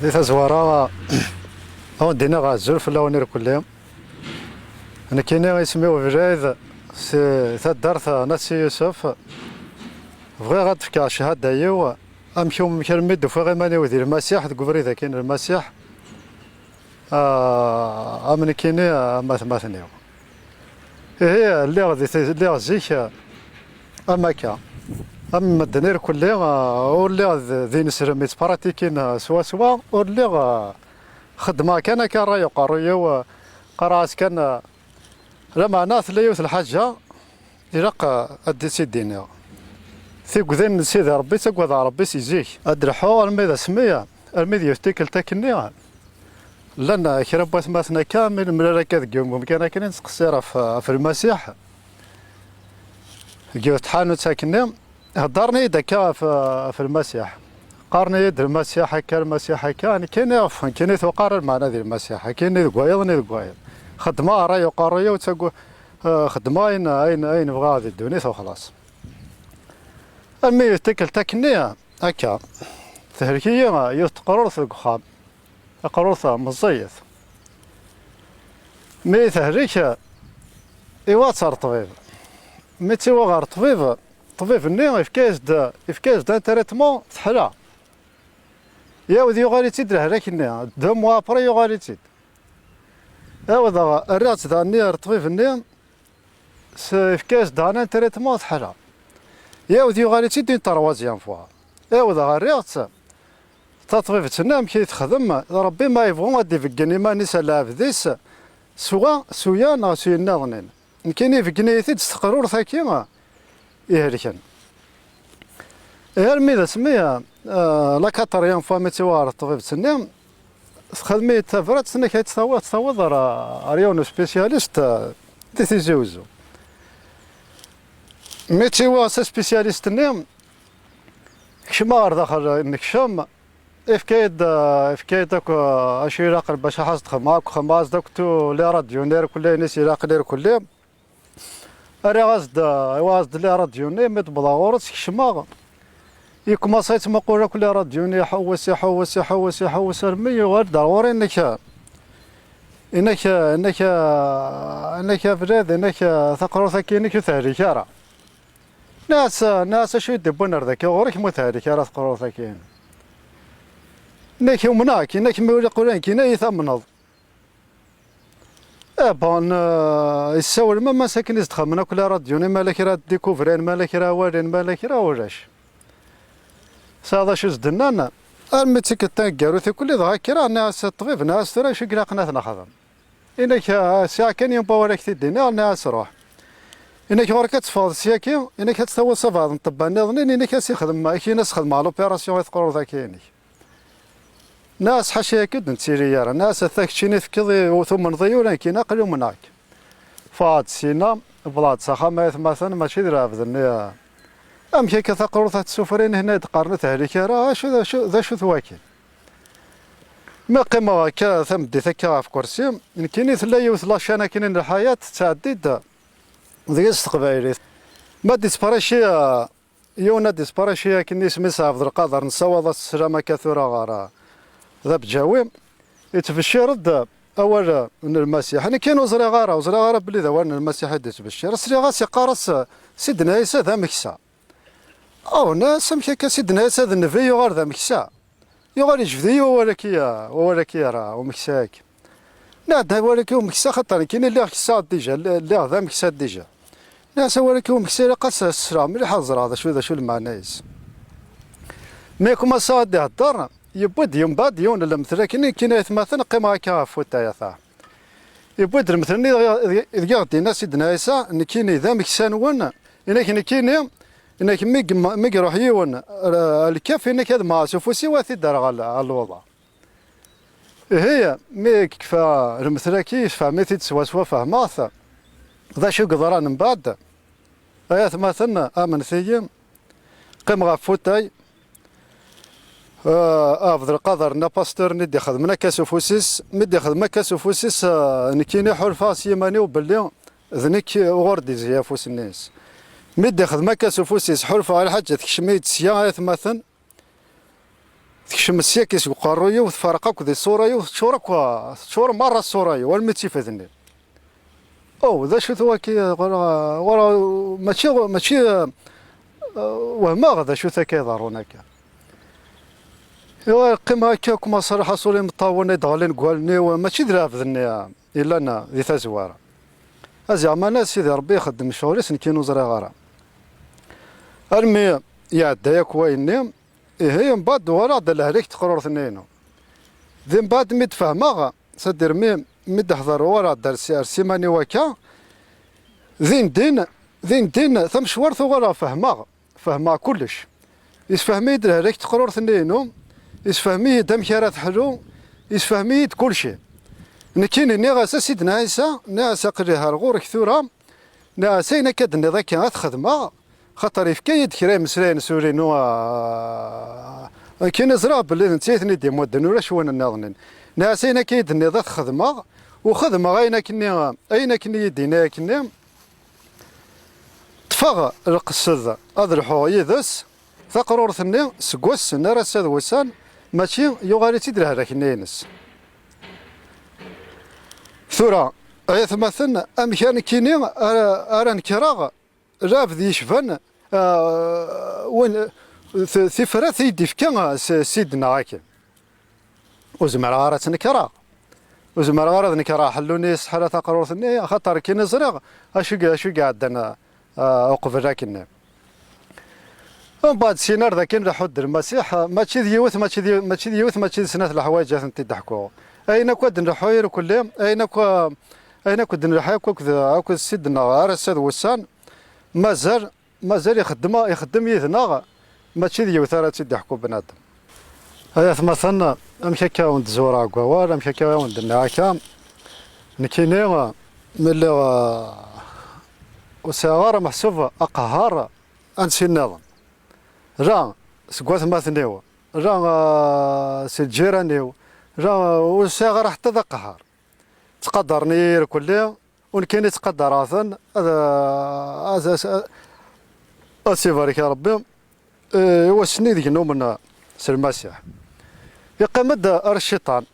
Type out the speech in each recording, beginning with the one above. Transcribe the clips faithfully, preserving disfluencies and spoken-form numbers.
Di tazwara, ad wen-d-iniɣ azul fell-awen irkelli. Nekkini isem-iw Belɛid, si taddart n At Si Yusef. Bɣiɣ ad d-fkeɣ cchada-iw, amek, amek armi d-ufiɣ iman-iw di Lmasiḥ, deg ubrid-agi n Lmasiḥ, ah, am nekkini, am atmaten-iw. Ihi, lliɣ di, lliɣ zik, ah, am akka. Am medden irkelli, ah, ur lliɣ d, d ineslem yettpratikin, ah, swaswa, ur lliɣ, ah, xeddmeɣ kan akka ṛṛay uqerruy-iw, ah, qqareɣ-as kan, ah, lameɛna tella yiwet lḥaǧa ilaq, ah, ad d-tt-id-iniɣ. Tigdin n Sidi Ṛebbi ttaggadeɣ Ṛebbi si zik. Ad d-lḥuɣ armi d asmi, armi d yiwet tikkelt akkenni, llan kra n watmaten akka, mi nemlal akka deg yiwen wemkan akkenni, nettqeṣṣir ɣef, ɣef Lmasiḥ. Deg yiwet tḥanut akkenni, heddren-iyi-d akka ɣef, ɣef Lmasiḥ. Qqaren-iyi-d Lmasiḥ akka, Lmasiḥ akka, nekkini ɣef nekkini tuqar lmeɛna di Lmasiḥ, akkenni deg wayeḍ, nni deg wayeḍ. Xeddmeɣ ṛṛay uqerruy-iw, ttaggu-, eh, xeddmeɣ ayen, ayen, ayen bɣiɣ di ddunit u xlaṣ. Armi yiwet tikkelt akkenni, akka, tehlek-iyi yiwet teqrurt deg uxxam. Taqrurt meẓẓiyet. Mi tehlek, iwa-tt ɣer ṭṭbib. Mi tt-iwa ɣer ṭṭbib, ṭṭbib-nni ifka-yas-d, ifka-yas-d un traitement teḥla. Yawed yuɣal-itt-id lehlak-nni, deux mois après yuɣal-itt-id. Awdeɣ, rriɣ-tt daɣen-nni ɣer ṭṭbib-nni, s-, yefka-yas-d daɣen un traitement teḥla. Yawed yuɣal-itt-id une troisième fois. Awdeɣ, rriɣ-tt, taṭbibt-nni amek i texdem, Ṛebbi ma yebɣu ad d-ibeggen iman-is ar lɛebd-is, s wa, s uya neɣ s uyenniḍen. Nekkini ibeggen-iyi-t-id s teqrurt-agi ihelken. Armi d asmi, eh, la quatrième fois mi tt-iwa ɣer ṭṭbibt-nni, texdem-iyi-d tabrat, tenna-k ad tt-tawiḍ, ad tt-tawiḍ ɣer, ɣer yiwen uspécialiste, eh, di Tizi Uzzu. Mi tt-iwa s aspécialiste-nni, kecmeɣ ɣer daxel, nekcem, ifka-yi-d, eh, ifka-yi-d akk, eh, acu ilaqen bac ad xedmeɣ akk, xedmeɣ-as-d akk tous les radios-nni, irkelli ayen i s-ilaqen irkelli. Rriɣ-as-d, iwa-as-d les radios-nni, mi d-wwḍeɣ ɣur-s, kecmeɣ. Yekmaṣa yettmuqul akk les radios-nni, iḥewwes, iḥewwes, iḥewwes, iḥewwes, armi yuɣal-d ar ɣur-i, inek, inek, inek, inek, a Belɛid, inek, taqrurt-agi-inek ur tehlik ara. Nniɣ-as, nniɣ-as acu i d-iwwin ar daki ɣur-k ma ur tehlik ara taqrurt-agi-inek? Inek umneɣ-k, inek mi ur iqul ayen kan ad iyi-tamneḍ. Eh, bon, eh, yessawel ma, ma sakin i s-d-xedmen akk les radios-nni, ma la kra découvrir, ma la kra walin, ma la kra ulac. Tesɛiḍ acu s-d-nnan? Armi d tikkelt taneggarut ikulli, dɣa kkreɣ, nniɣ-as i ṭṭbib, nniɣ-as tura acu i ilaqen ad t-nexdem. Inek, eh, sɛiɣ kan yiwen wawal ad k-t-id-iniɣ, nniɣ-as ruḥ. Inek ɣur-k ad teffɣeḍ syagi, inek ad tt-tawiḍ s abɛaḍ n ṭṭebba nniḍen, inek ad s-ixdem, ad k-yini ad s-xedmeɣ l'opération i tqrurt-agi-inek. Nniɣ-as ḥaca, yak ur d-nettili ara. Nniɣ-as ata keččini tefkiḍ i, tumneḍ-iyi ula nekkini aql-i umneɣ-k. Ffɣeɣ-d syenna, wwḍeɣ-d s axxam ay atmaten, mačči d lɛebd-nni. Amek akka taqrurt ad tessufrin, hna i d-qqaren ur tehlik ara, acu, d acu, d acu-t waki? Mi qqimeɣ akka tameddit akka ɣef kursi, nekkini tella yiwet la chaîne akkin n lḥayat tettɛeddi-d deg-s teqbaylit. Ma d-ittepraci, yiwen ad d-isparaki akken isem-is Ɛebdelqader, nessawaḍ-as sslam akka tura ɣer, d abǧawi, ittbeccir-d awal n Lmasiḥ. Nekkin ur ẓriɣ ara, ur ẓriɣ ara belli d awal n Lmasiḥ i d-ittbeccir. Sliɣ-as iqqar-as Sidna Ɛisa d ameksa. Aw, nniɣ-as amek akka Sidna Ɛisa d nnbi yuɣal d ameksa? Yuɣal yejbed-iyi wawal-agi, wawal-agi ara umeksa-agi. Nniɣ-d awal-agi umeksa, xaṭer nekkini lliɣ ksaɣ dija, lliɣ d ameksa dija. Nniɣ-as awal-agi umeksa ilaq ad s-, ad s-sleɣ mliḥ, ad ẓreɣ d acu, d acu lmeɛna-is. Mi kumasaɣ ad d-ihedder, yewwi-d yembeɛd yiwen n lemtel akken, nekkini ay atmaten qqimeɣ akka ɣef ufutay ata. Yewwi-d lemtel-nni, dɣi, dɣi ɣ-d-yenna Sidna Ɛisa, nekkini d ameksa-nwen, inek nekkini, inek mi gem-, mi iruḥ yiwen ar, ar lkaf, inek ad mɣas ufus-iw ad t-id-rreɣ ɣer, ɣer luḍa. Ihi, mi yekfa lemtel-agi, yessefhem-it-id swaswa, fehmeɣ-t. D acu i yeḍran mbeɛd? Ay atmaten, amnet-iyi, qqimeɣ ɣef ufutay, Ah, Ɛebdelqader, nna pasteur-nni d-ixedmen akka s ufus-is, mi d-ixdem akka s ufus-is, ah, nekkini ḥulfaɣ s yiman-iw belli d nekk uɣur d-izzi afus-nni-s. Mi d-ixdem akka s ufus-is, ḥulfaɣ lḥaǧa tekcem-iyi-d sya, ay atmaten. Tekcem syak seg uqerruy-iw, tferreq akk di ṣṣura-iw, teččur akk, teččur merra ṣṣura-iw, armi d tifednin. Oh, d acu-t waki? Ɣur-, ɣur-, mačči, mačči, uh, wehmeɣ d acu-t akka iḍerrun akka. Iwa qqimeɣ akka akk ma ṣṣalaḥ aṣul imeṭṭawen i d-ɣlin deg wallen-iw, mačči d lɛebd-nni yellan di tazwara. Aziɣ ma nnan Sidi Ṛebbi ixeddem ccɣel-is, nekkini ur ẓriɣ ara. Armi iɛedda yakk wayenni, ihi mbeɛd walaɣ-d lehlak teqrurt-nni-inu. Di mbeɛd mi d-fehmeɣ, c'est-à-dire mi, mi d-ḥḍer walaɣ-d ar si-, ar siman-iw akka, din din, din din, tamecwart uɣaleɣ fehmeɣ. Fehmeɣ kullec. Yessefhem-iyi-d lehlak teqrurt-nni-inu, yessefhem-iyi-d amek ara teḥlu, yessefhem-iyi-d kulci. Nekkini nniɣ-as a Sidna Ɛisa, nniɣ-as aql-i ar ɣur-k tura, nniɣ-as ayen akka d-tenniḍ akka ad t-xedmeɣ, xaṭer yefka-yi-d kra imeslayen s ul-inu, ah, akken i ẓriɣ belli d netta i ten-id-imudden, ulac win nniḍen. Nniɣ-as ayen akka i d-tenniḍ ad t-xedmeɣ, u xedmeɣ ayen akkenni, ayen akkenni i yi-d-yenna akkenni. Ṭṭfeɣ lqesd ad lḥuɣ yid-s, taqrurt-nni seg wass-n ar ass-a d wussan, mačči yuɣal-itt-id lehlak-nni-ines. Tura, ay atmaten, amek ara nekkini ara, ara nekreɣ lɛebd yecban, ah, win, t-, tifrat i yi-d-ifka s-, Sidna akken. Ur zemreɣ ara ad tt-nekreɣ. Ur zemreɣ ara ad nekreɣ ḥellu-nni yesseḥla taqrurt-nni, axaṭer nekkini ẓriɣ acu i, acu i iɛeddan, ah, uqbel akkenni. Mbeɛd syin ar dakin leḥḥu-d Lmasiḥ, mačči d yiwet, mačči d yiwet, mačči d yiwet, mačči d snat leḥwayeǧ ad tent-id-ḥkuɣ. Ayen akk ad d-nleḥḥu irkelli, ayen akk, ayen akk d-nleḥḥu akk akked, akked Sidna ar ass-a d wussan, mazal, mazal ixeddem, ixeddem yid-neɣ, mačči d yiwet ara tt-id-iḥku bnadem. Ay atmaten, amek akka awen-d-zureɣ deg wawal, amek akka awen-d-nniɣ akka, nekkini, mi lliɣ, eh, ur sɛiɣ ara meḥsub aqehhar ansi nniḍen. La seg watmaten-iw, la, eh, si lǧiran-iw, la, eh, ur sɛiɣ ara ḥetta d aqehhar. Ttqadaren-iyi irkelli, u nekkini ttqadareɣ-ten, ad, ad, ad, ad s-ibarek Rebbi, eh, i wass-nni ideg numen s Lmasiḥ. Yeqqim-d ar cciṭan.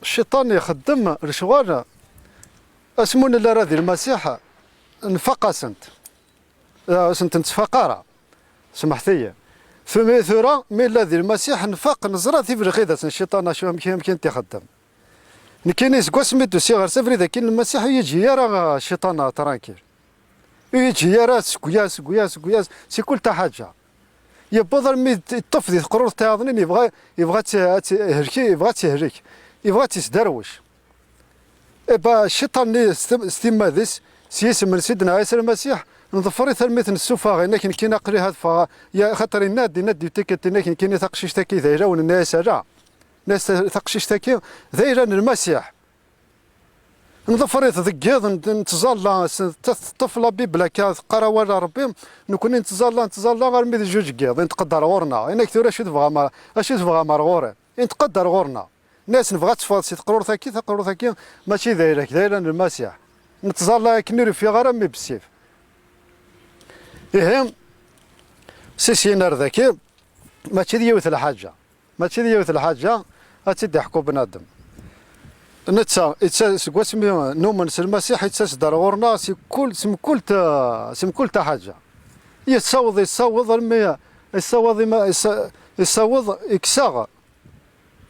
Cciṭan ixeddem lecɣal, asmi ur nelli ara di Lmasiḥ, nfaq-asent. Ur asent-nettfaq ara. Semḥet-iyi. Tura, tura, mi nella di Lmasiḥ, nfaq, neẓra tibelxidat n cciṭan, acu, amek, amek i tent-ixeddem. Nekkini seg wasmi d-usiɣ ɣer safrid akkin n Lmasiḥ, ur yi-ǧǧi ara, ah, cciṭan, ah, tranquille. Ur yi-ǧǧi ara seg uya, seg uya, seg uya, si kul taḥaǧa. Yewweḍ armi d-, yeṭṭef di teqrurt tayeḍnin, yebɣa, yebɣa ad tt-, ad tt-, helki-, yebɣa ad tt-ihlek. Yebɣa ad tt-isderwec. Iba cciṭan-nni s tim-, s timmad-is, s yisem n Sidna Ɛisa Lmasiḥ, nḍeffer-it armi t-nessufeɣ, inak nekkini aql-i ad ffɣeɣ, ya, xaṭer yenna-d, yenna-d di tikkelt, inak nekkini taqcict-agi d ayla-w, nenna-yas ala. Nna-s taqcict-agi d ayla n Lmasiḥ. Nḍeffer-it deg yiḍ, n-, nettẓalla, s-, t-, teṭṭef la Bible akka, teqqar awal n Ṛebbi, nekkni nettẓalla, nettẓalla armi d jjuǧ n yiḍ, i netqedder ɣur-neɣ. Inak tura acu tebɣam, acu tebɣam ar ɣur-i? I netqedder ɣur-neɣ. Nna-s nebɣa ad teffɣeḍ si teqrurt-agi, taqrurt-agi mačči d ayla-k, d ayla n Lmasiḥ. Nettẓalla akken ur ufiɣ ara mmi bessif. Ihi, si syin ar daki, mačči d yiwet lḥaǧa. Mačči d yiwet lḥaǧa ad tt-id-iḥku bnadem. Netta, itta-, seg wasmi numen s Lmasiḥ, ittas-d ar ɣur-neɣ si kul, si mkul ta-, si mkul taḥaǧa. Yessaweḍ, yessaweḍ armi, yessaweḍ ima-, yessa-, yessaweḍ, ikkes-aɣ,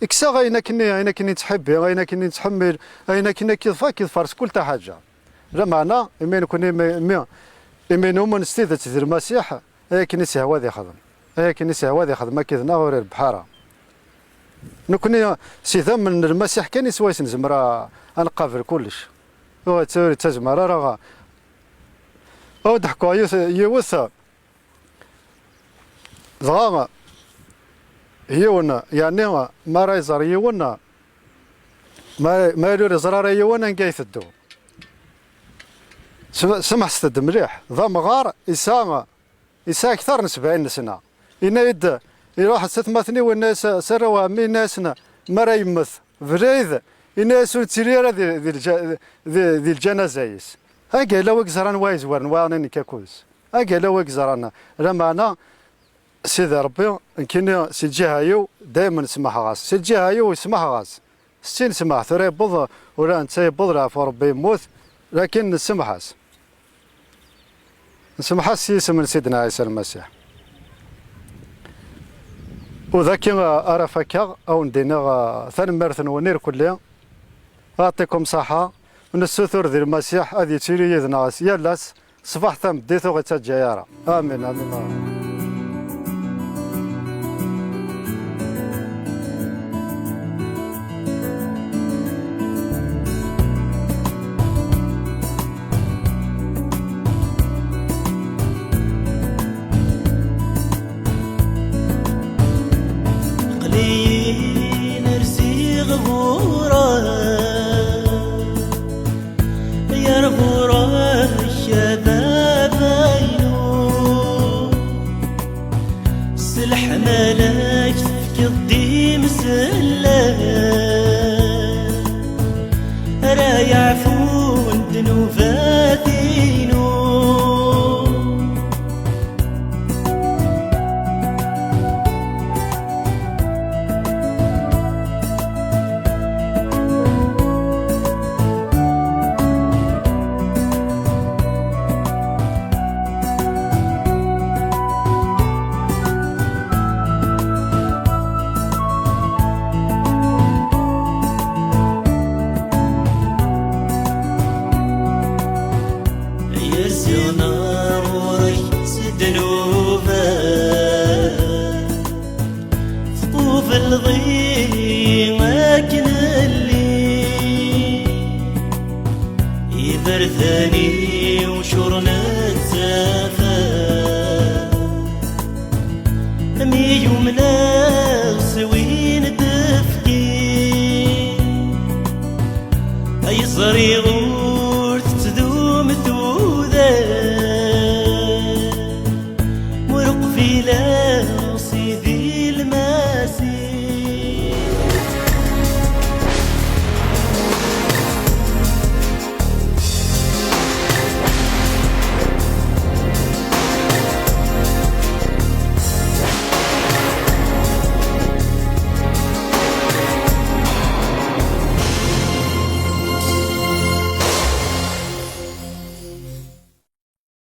ikkes-aɣ ayen akkenni, ayen akkenni nettḥibbi, ayen akkenni nettḥemmil, ayen akkenni akka iḍfa, akka iḍfer s kul taḥaǧa. Lameɛna, imi nekkni, imi, imi, imi numen s tidet di Lmasiḥ, ay akken i s-ihwa ad ixdem. Ay akken i s-ihwa ad ixdem akked-neɣ, ur irebbeḥ ara. Nekkni s idammen n Lmasiḥ kan i swayes nezmer a, a nqabel kullec. Ur itt-, ur ittazmar ara ɣa. Ad d-ḥkuɣ yiwet, yiwet, dɣa yiwen, yeɛni, mi ara iẓer yiwen, ma, ma yella ur iẓer ara yiwen anga iteddu. Sem-, semḥet-d mliḥ, d amɣar, yesɛa Yesɛa akteṛ n sebɛin n sna. Yenna-yi-d, iruḥ s atmaten-iw, yenna-yas, s arraw ɛemmi, yenna-yasen, mi ara yemmet Belɛid, yenna-yas ur nettili ara di, di lǧa-, di, di lǧanaza-is. Anga yella wi yeẓran wa yezwaren wa nekk akked-s? Anga yella wi yeẓran? Lameɛna, Sidi Ṛebbi, nekkini si lǧiha-iw daymen smaḥeɣ-as. Si lǧiha-iw smaḥeɣ-as. Settin smaḥ, tura yewweḍ, ula netta yewweḍ leɛfu Ṛebbi yemmut, lakin nsemmeḥ-as. Nsemmeḥ-as s yisem n Sidna Ɛisa Lmasiḥ. U d akka ara fakkeɣ, a wen-d-iniɣ, eh, tanemmirt-nwen irkelli. Yeɛṭikum ṣaḥa. Nessutur di Lmasiḥ ad yettili yid-neɣ yal ass, ṣṣbeḥ tameddit ur ɣ-ittaǧǧa ara. Amin, amin, amin. Aql-iyi rziɣ ɣur-k, yar ɣur-k a baba-inu. S leḥmala-k tefkiḍ-d imsellen ara yeɛfun ddnubat-inu. Yerziɣ ɣur-k s ddnubat, tqubleḍ-iyi akken lliɣ. Iberdan-iw curen d tafat, mi yumneɣ s win d-tefkiḍ. Ay ẓriɣ